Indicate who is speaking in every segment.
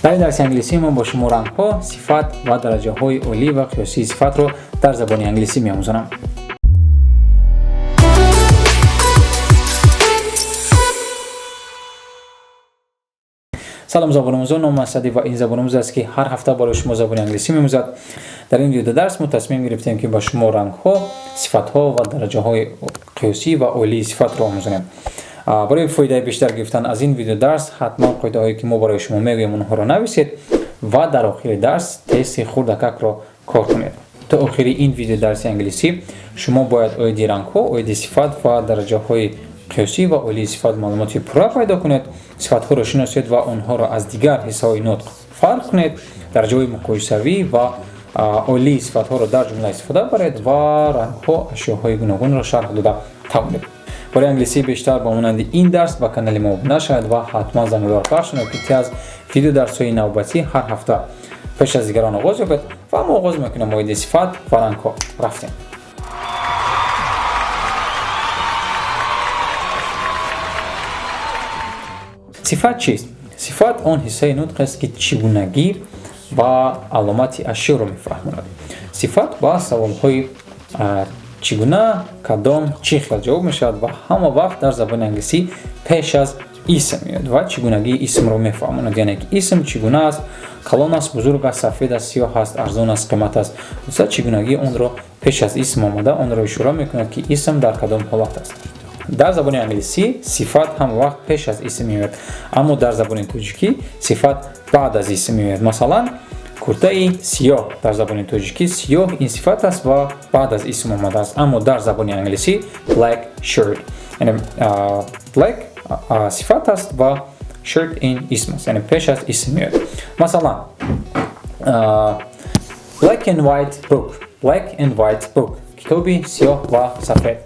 Speaker 1: Дар ин дарси англисӣ мо бо шумо рангҳо, сифат ва дараҷаҳои олӣ ва қиёсии сифатро дар забони англисӣ меомӯзонам. Салом забономӯзон, ном Асадӣ ва ин забономӯз аст, ки ҳар ҳафта барои шумо забони англисӣ меомӯзад. Дар ин видеодарс мо тасмим гирифтем, ки ба шумо рангҳо, сифатҳо ва дараҷаҳои қиёсӣ ва олии сифатро омӯзонем. Барои фоидаи бештар гирифтан аз ин видеодарс ҳатман қоидаҳое, ки мо барои шумо мегӯем, онҳоро нависед ва дар охири дарс тести хурдакакро кор кунед. То охири ин видеодарси англисӣ шумо бояд оиди рангҳо, оиди сифат ва дараҷаҳои қиёсӣ ва олии сифат маълумоти пурра пайдо кунед, сифатҳоро шиносед ва онҳоро аз дигар ҳиссаҳои нутқ фарқ кунед, дараҷаҳои муқоисавӣ ва олии сифатҳоро дар ҷумла истифода баред ва рангҳо, ашёҳои гуногунро шарҳ дода тавонед. Барои англисии бештар ба монанди ин дарс ба канали мо обуна шавед ва ҳатман зангӯларо пахш кунед, ки аз видеодарсҳои навбатӣ ҳар ҳафта пеш аз дигарон оғоз ёбед. Ва мо оғоз мекунем оиди сифат ва рангҳо. Рафтем. Сифат чист? Сифат он ҳиссаи нутқ аст, ки чӣ гунагӣ ва аломати ашёро мефаҳмонад. Сифат ба саволҳои чӣ гуна, кадом, чӣ хел ҷавоб мешавад ва ҳама вақт дар забони англисӣ пеш аз исм меояд ва чӣ гунагии исмро мефаҳмонад, яъне ки исм чӣ гуна аст: калон аст, бузург аст, сафед аст, сиёҳ аст, арзон аст, қимат аст. Хусусан чӣ гунагии онро пеш аз исм омада, онро ишора мекунад, ки исм дар кадом ҳолат аст. Дар забони англисӣ сифат ҳама вақт пеш аз исм меояд, аммо дар забони тоҷикӣ сифат баъд аз исм меояд. Масалан, куртаи сиёҳ. Дар забони тоҷикӣ сиёҳ ин сифат аст ва баъд аз исм омадааст, аммо дар забони англисӣ black shirt, яъне black сифат аст ва shirt ин исм аст, яъне пеш аз исм меояд. Масалан, black and white book, black and white book, китоби сиёҳ ва сафед.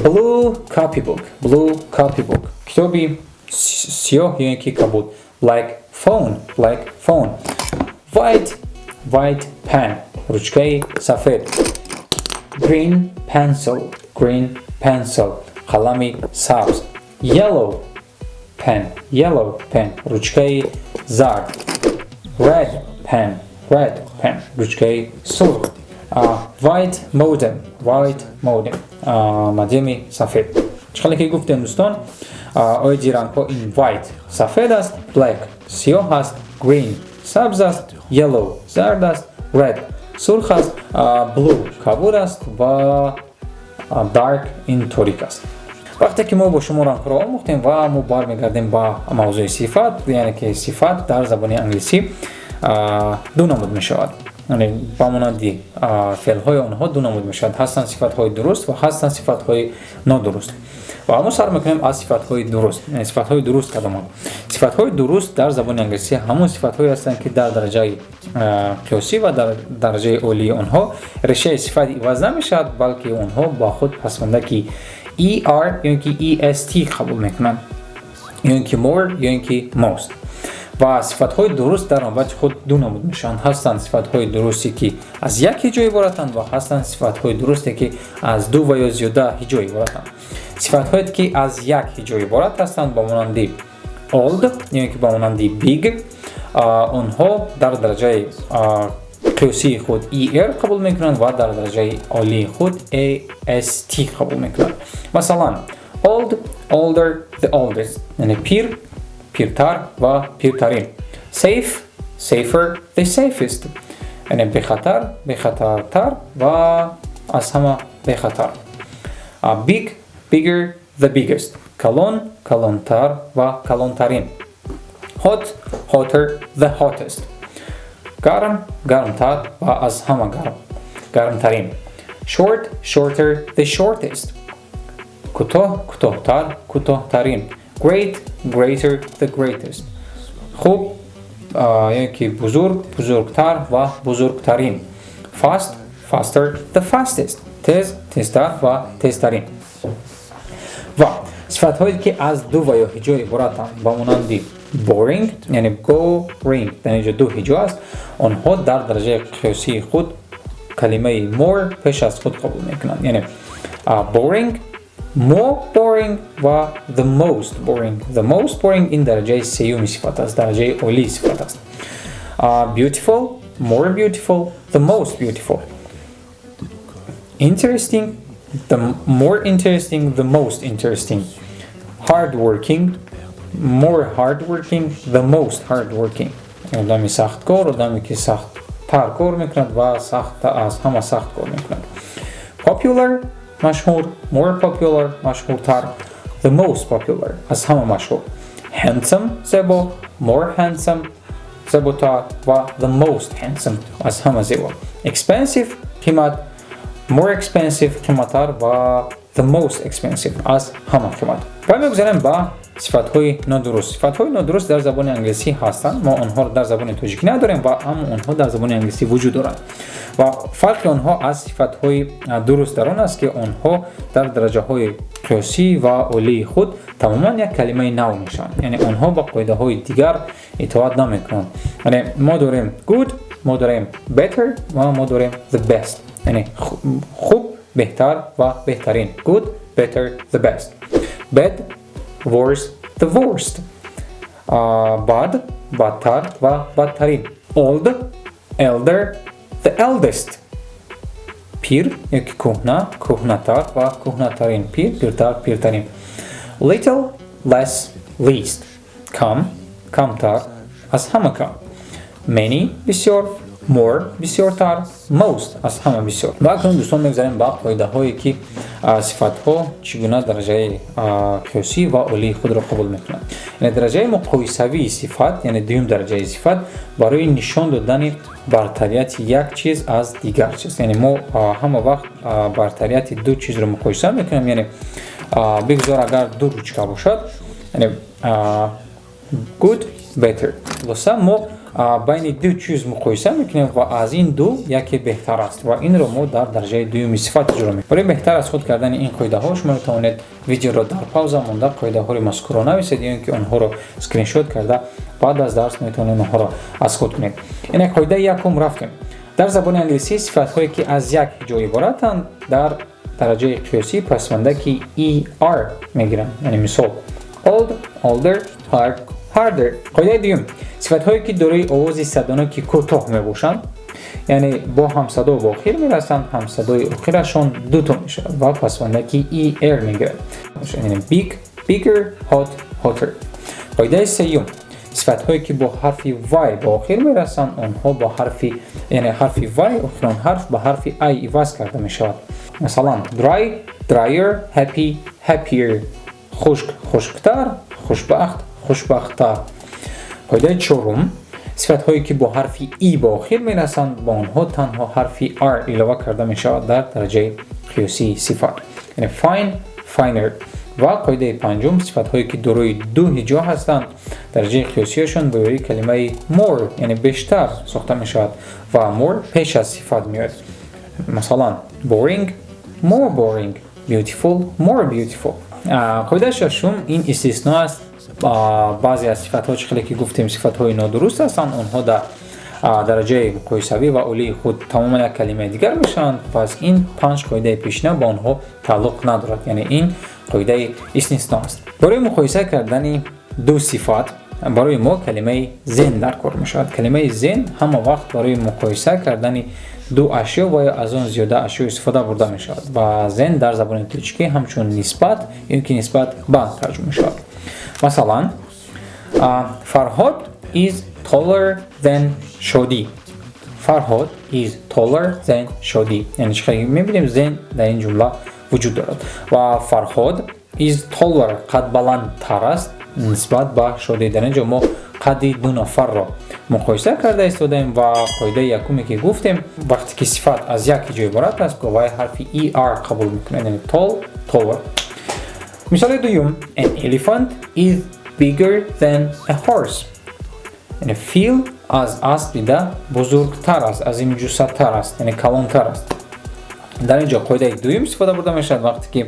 Speaker 1: Blue copybook, blue copybook, китоби сиёҳ ё ин ки кабуд. Black phone, black phone. White pen, ручкаи сафед. Green pencil, green pencil, қалами сабз. Yellow pen, yellow pen, ручкаи зард. Red pen, red pen, ручкаи сурх. White modem, white modem, модеми сафед. Чӣ хеле ки гуфтем, дӯстон, оиди рангҳо: ин white сафед аст, black сиёҳ аст, green сабз аст, yellow зард аст, red сурх аст, blue кабуд аст ва dark ин торик аст. Вақте ки мо бо шумо рангҳоро омӯхтем ва мо бармегардем ба мавзӯи сифат, яъне ки сифат дар забони англисӣ ду намуд мешавад, яъне ба монанди феълҳои онҳо ду намуд мешавад: ҳастанд сифатҳои дуруст ва ҳастанд сифатҳои нодуруст. Ва мо сар мекунем аз сифатҳои дуруст. Яъне сифатҳои дуруст кадоманд? Сифатҳои дуруст дар забони англисӣ ҳамон сифатҳое ҳастанд, ки дар дараҷаи қиёсӣ ва дар дараҷаи олии онҳо решаи сифат иваз намешавад, балки онҳо ба худ пасвандаки er ё ин ки est қабул мекунанд, ё ин ки more, ё ин ки most. Ва сифатҳои дуруст дар навбати худ ду намуд мешаванд: ҳастанд сифатҳои дурусте, ки аз як ҳиҷо иборатанд, ва ҳастанд сифатҳои дурусте, ки аз ду ва ё зиёда ҳиҷо иборатанд. Сифатҳое, ки аз як ҳиҷо иборат ҳастанд, ба монанди old ё ин ки ба монанди big, онҳо дар дараҷаи қиёсии худ er қабул мекунанд ва дар дараҷаи олии худ est қабул мекунанд. Масалан, old, older, the oldest, яъне пир, пиртар ва пиртарин. Safe, safer, the safest, яъне бехатар, бехатартар ва аз ҳама бехатар. Big, bigger, the biggest, калон, калонтар ва калонтарин. Hot, hotter, the hottest, гарм, гармтар ва аз ҳама гарм, гармтарин. Short, shorter, the shortest, кӯтоҳ, кӯтоҳтар, кӯтоҳтарин. Great, greater, the greatest, хуб ё ки бузург, бузургтар ва бузургтарин. Fast, faster, the fastest, тез, тезтар ва тезтарин. Ва сифатҳое, ки аз ду ва ё ҳиҷо иборатанд, ба монанди boring, яъне boring, дар инҷо ду ҳиҷо аст, онҳо дар дараҷаи қиёсии худ калимаи more пеш аз худ қабул мекунанд, яъне boring, More boring ва the most boring. The most boring ин дараҷаи сеюми сифат аст, дараҷаи олии сифат аст. Beautiful, more beautiful, the most beautiful. Interesting, the more interesting, the most interesting. Hardworking, more hardworking, the most hardworking. Одами сахткор, одаме ки сахттар кор мекунад ва сахт аз ҳама сахт кор мекунад. Popular, машҳур, more popular, машҳуртар, the most popular, аз ҳама машҳур. Handsome, зебо, more handsome, зеботар ва the most handsome, аз ҳама зебо. Expensive, қимат, more expensive, қиматтар ва the most expensive, аз ҳама қимат. Ва мегузарем ба сифатҳои нодуруст. Сифатҳои нодуруст дар забони англисӣ ҳастанд. Мо онҳоро дар забони тоҷикӣ надорем ва аммо онҳо дар забони англисӣ вуҷуд доранд ва фарқи онҳо аз сифатҳои дуруст дар он аст, ки онҳо дар дараҷаҳои қиёсӣ ва олии худ тамоман як калимаи нав мешаванд, яъне онҳо ба қоидаҳои дигар итоат намекунанд. Яъне мо дорем good, мо дорем better ва мо дорем the best, яъне хуб, беҳтар ва беҳтарин: good, better, the best. Bad, worse, the worst. Бад, бадтар ва бадтарин. Old, elder, the eldest. Пир ёки кӯҳна, кӯҳнатар ва кӯҳнатарин. Пир, пиртар, пиртарин. Little, less, least. Кам, камтар, аз ҳама кам. Many, бисёр, more, бисёртар, most, аз ҳама бисёр. Ва акнун, дӯстон, мегузарем ба қоидаҳое, ки сифатҳо чӣ гуна дараҷаи қиёсӣ ва олии худро қабул мекунанд. Яъне дараҷаи муқоисавии сифат, яъне дуюм дараҷаи сифат барои нишон додани бартарияти як чиз аз дигар чиз. Яъне мо ҳама вақт бартарияти ду чизро муқоиса мекунем. Яъне бигзор агар ду ручка бошад, яъне good, better. Хулоса, мо байни ду чиз муқоиса мекунем ва аз ин ду яке беҳтар аст ва инро мо дар дараҷаи дуюми сифат иҷро мекунем. Барои беҳтар аз худ кардани ин қоидаҳо шумо метавонед видеоро дар пауза монда, қоидаҳои мазкурро нависед ё ин ки онҳоро скриншот карда, баъд аз дарс метавонед онҳоро аз худ кунед. Яъне қоидаи якум рафтем. Дар забони англисӣ сифатҳое, ки аз як ҳиҷо иборатанд, дар дараҷаи қиёсӣ пасвандаки er мегиранд, яъне мисол: old, older, hard, harder. Қоидаи дуюм: сифатҳое, ки дорои овози садоноки кӯтоҳ мебошанд, яъне бо ҳамсадо ба охир мерасанд, ҳамсадои охирашон дуто мешавад ва пасвандаки er мегирад, яъне big, bigger, hot, hotter. Қоидаи сеюм: сифатҳое, ки бо ҳарфи y ба охир мерасанд, онҳо бо ҳарфи, яъне ҳарфи y, охирон ҳарф ба ҳарфи i иваз карда мешавад. Масалан, dry, drier, happy, happier. Хушк, хушктар, хушбахт, хушбахттар. Қоидаи чорум: сифатҳое, ки бо ҳарфи e ба охир мерасанд, ба онҳо танҳо ҳарфи r илова карда мешавад дар дараҷаи қиёсии сифат, яъне fine, finer. Ва қоидаи панҷум: сифатҳое, ки дорои ду ҳиҷо ҳастанд, дараҷаи қиёсиашон бо ёрии калимаи more, яъне бештар, сохта мешавад ва more пеш аз сифат меояд. Масалан, boring, more boring, beautiful, more beautiful. Қоидаи шашум ин истисно аст. Баъзе аз сифатҳо, чӣ хеле ки гуфтем, сифатҳои нодуруст ҳастанд, онҳо дар дараҷаи муқоисавӣ ва олии худ тамоман як калимаи дигар мешаванд. Пас ин панҷ қоидаи пешина ба онҳо тааллуқ надорад, яъне ин қоидаи истисно аст. Барои муқоиса кардани ду сифат барои мо калимаи than дар кор мешавад. Калимаи than ҳама вақт барои муқоиса кардани ду ашё ва ё аз он зиёда ашё истифода бурда мешавад ва than дар забони тоҷикӣ ҳамчун нисбат ё ки нисбат ба тарҷума мешавад. Масалан, Фарҳод is taller than Шодӣ. Фарҳод is taller than Шодӣ. Яъне чӣ хеле мебинем, than дар ин ҷумла вуҷуд дорад ва Фарҳод is taller, қад баландтар аст нисбат ба Шодӣ. Дар ин ҷо мо қадди ду нафарро муқоиса карда истодаем ва қоидаи якуме, ки гуфтем, вақте ки сифат аз як ҳиҷо иборат аст, вай ҳарфи er қабул мекунад, яъне tall, taller. Мисоли дуюм: an elephant is bigger than a horse, яъне фил аз асп дида бузургтар аст, азимҷуссатар аст, яъне калонтар аст. Дар ин ҷо қоидаи дуюм истифода бурда мешавад, вақте ки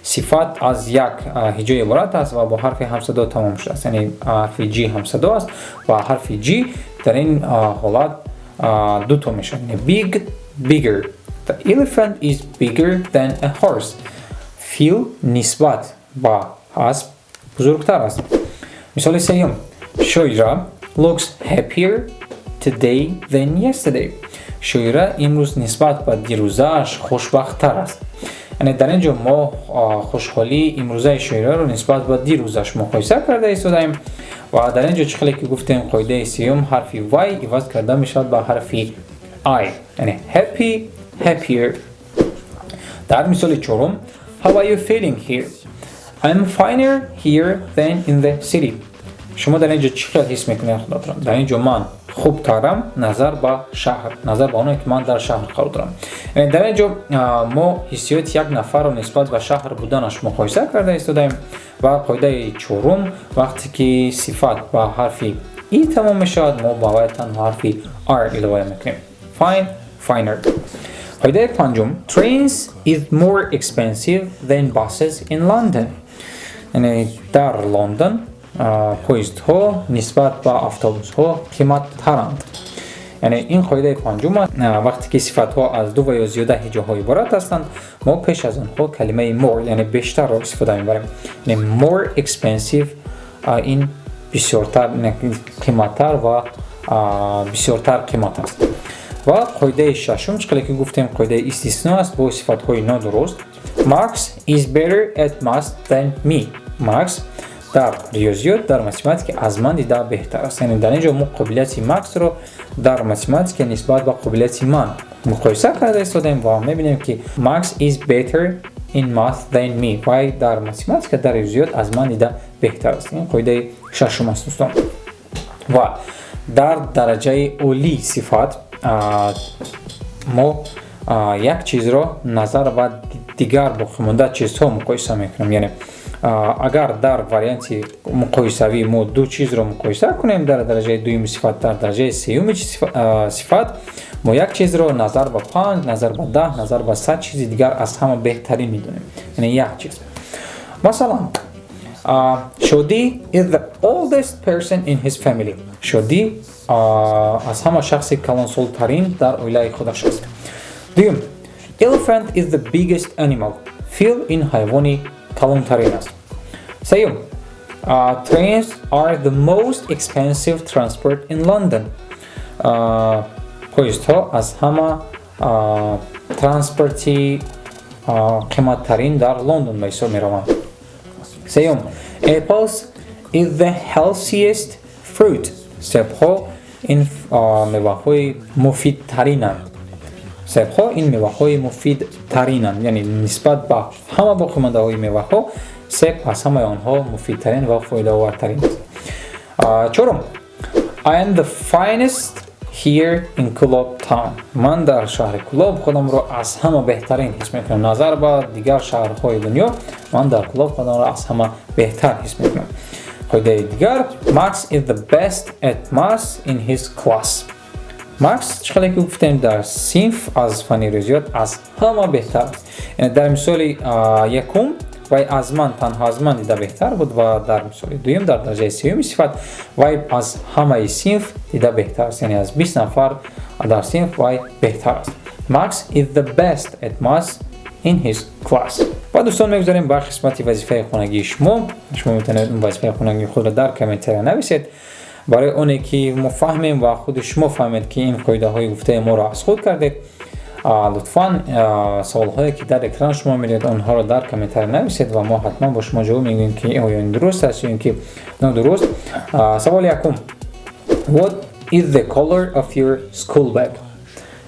Speaker 1: сифат аз як ҳиҷо иборат аст ва бо ҳарфи ҳамсадо тамом шудааст, яъне ҳарфи g ҳамсадо аст ва ҳарфи g дар ин ҳолат дуто мешавад, яъне big, bigger. The elephant is bigger than a horse. Фил аз асп калонтар аст. Фил нисбат ба асп бузургтар аст. Мисоли сеюм: Шоира looks happier today than yesterday. Шоира имрӯз нисбат ба дирӯзааш хушбахттар аст. Яъне дар ин ҷо мо хушҳолии имрӯзаи шоираро нисбат ба дирӯзаш муқоиса карда истодаем. Ва дар ин ҷо, чӣ хеле ки гуфтем, қоидаи сеюм: ҳарфи y иваз карда мешавад ба ҳарфи i, яъне happy, happier. Дар мисоли чорум: How are you feeling here? I'm finer here than in the city. Шумо дар ин ҷо чӣ хел ҳис мекунед худатро? Дар ин ҷо ман хубтарам назар ба шаҳр, назар ба оне ки ман дар шаҳр қарор дорам. Яъне дар ин ҷо мо ҳиссиёти як нафарро нисбат ба шаҳр буданаш муқоиса карда истодаем. Ва қоидаи чорум: вақте ки сифат ба ҳарфи e тамом мешавад, мо ба вай танҳо ҳарфи r илова мекунем: fine, finer. Қоидаи панҷум: Trains is more expensive than buses in London. Яъне дар Лондон поездҳо нисбат ба автобусҳо қиматтаранд. Яъне ин қоидаи панҷум аст: вақте ки сифатҳо аз ду ва ё зиёда ҳиҷоҳо иборат ҳастанд, мо пеш аз онҳо калимаи more, яъне бештарро истифода мебарем. Яъне more expensive, ин бисёртар қиматтар ва бисёртар қимат аст. Ва қоидаи шашум, чӣ хеле ки гуфтем, қоидаи истисно аст бо сифатҳои нодуруст. Max is better at math than me. Макс дар риёзиёт, дар математика аз ман дида беҳтар аст. Яъне дар ин ҷо мо қобилияти Максро дар математика нисбат ба қобилияти ман муқоиса карда истодаем ва мебинем, ки Max is better in math than me, вай дар математика, дар риёзиёт аз ман дида беҳтар аст. Ин қоидаи шашум аст, дӯстон. Ва дар дараҷаи олии сифат мо як чизро назар ба дигар боқимонда чизҳо муқоиса мекунем. Яъне агар дар варианти муқоисавӣ мо ду чизро муқоиса кунем дар дараҷаи дуюми сифат, дар дараҷаи сеюми сифат мо як чизро назар ба панҷ, назар ба 10, назар ба 100 чизи дигар аз ҳама беҳтарин медонем, яъне як чиз. Масалан, Шодӣ is the oldest person in his family. Шодӣ аз ҳама шахси калонсолтарин дар оилаи худаш аст. Дуюм: Elephant is the biggest animal. Фил ин ҳайвони калонтарин аст. Сеюм: Trains are the most expensive transport in London. Поездҳо аз ҳама транспорти қиматтарин дар Лондон ба ҳисоб мераванд. Сеюм: Apples is the healthiest fruit. Себҳо ин меваҳои муфидтаринанд. Себҳо ин меваҳои муфидтаринанд, яъне нисбат ба ҳама боқимондаҳои меваҳо себ аз ҳамаи онҳо муфидтарин ва фоидаовартарин аст. Чорум: I am the finest here in Kulob town. Ман дар шаҳри Кулоб худамро аз ҳама беҳтарин ҳис мекунам. Назар ба дигар шаҳрҳои дунё ман дар Кулоб худамро аз ҳама беҳтар ҳис мекунам. Қоидаи дигар: Max is the best at math in his class. Макс, чӣ хеле ки гуфтем, дар синф аз фанни риёзиёт аз ҳама беҳтар аст. Яъне дар мисоли якум вай аз ман, танҳо аз ман дида беҳтар буд ва дар мисоли дуюм, дар дараҷаи сеюми сифат, вай аз ҳамаи синф дида беҳтар аст, яъне аз 20 нафар дар синф вай беҳтар аст. Max is the best at math in his class. Ва, дӯстон, мегузарем ба қисмати вазифаи хонагии шумо. Шумо метавонед он вазифаи хонагии худро дар комментария нависед, барои оне ки мо фаҳмем ва худи шумо фаҳмед, ки ин қоидаҳои гуфтаи моро аз худ кардед. Лутфан саволҳое, ки дар экран шумо мебинед, онҳоро дар комментария нависед ва мо ҳатман бо шумо ҷавоб мегӯем, ки оё ин дуруст аст ё ин ки нодуруст. Саволи якум: What is the color of your school bag?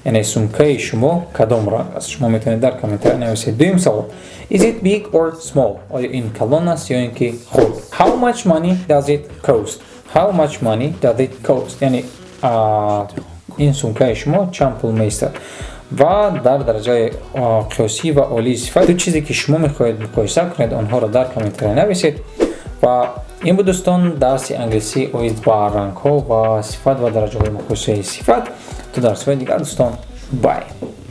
Speaker 1: Яъне сумкаи шумо кадом ранг аст? Шумо метавонед дар комментария нависед. Дуюм савол: Is it big or small? Оё ин калон аст ё ин ки хурд? How much money does it cost? How much money does it cost? Яъне ин сумкаи шумо чанд пул меистад? Ва дар дараҷаи қиёсӣ ва олии сифат ду чизе, ки шумо мехоҳед муқоиса кунед, онҳоро дар комментария нависед. Ва ин буд, дӯстон, дарси англисӣ оид ба рангҳо ва сифат ва дараҷаҳои муқоисаи сифат. То дарсҳои дигар, дӯстон, bye.